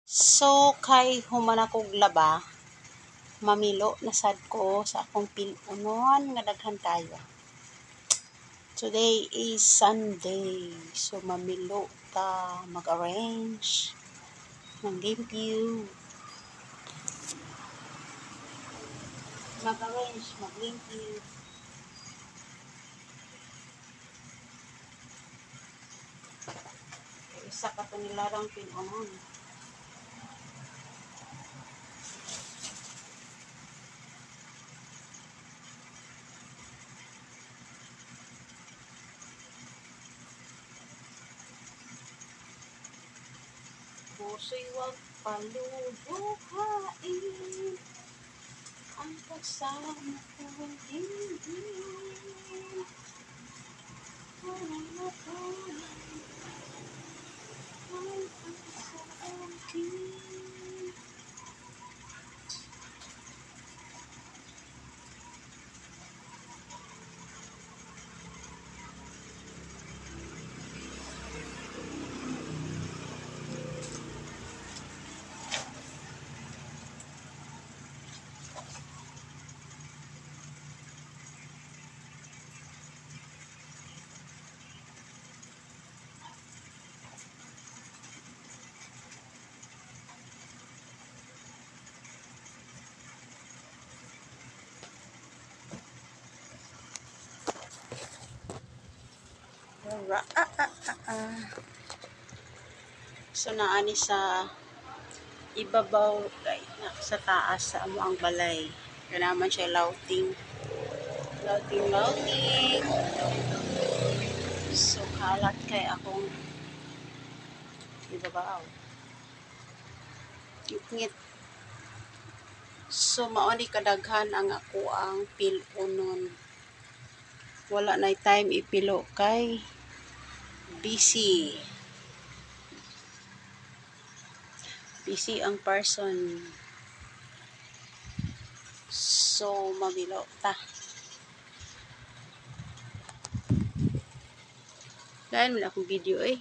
So kay human akog laba, mamilo na sad ko sa akong pilunon nga daghan kayo. Today is Sunday, so mamilo ta, mag-arrange ng limpyo. Mag-arrange, maglimpyo. Isa ka tanilarang pinunon. Puso'y wag paluluhain, ang kasama ko hindi. Walang matulad ay ang sa akin. Ra, ah, ah, ah, ah. So naani sa ibabaw ay, na, sa taas sa amo ang balay. Kaya naman siya lauting. Lauting, lauting. So kalat kay akong ibabaw. Ngit. So mao ni kadaghan ang ako ang pilunon. Wala na time ipilo kay busy. Busy ang person. So mamilo ta. Dahil mo na akong video eh.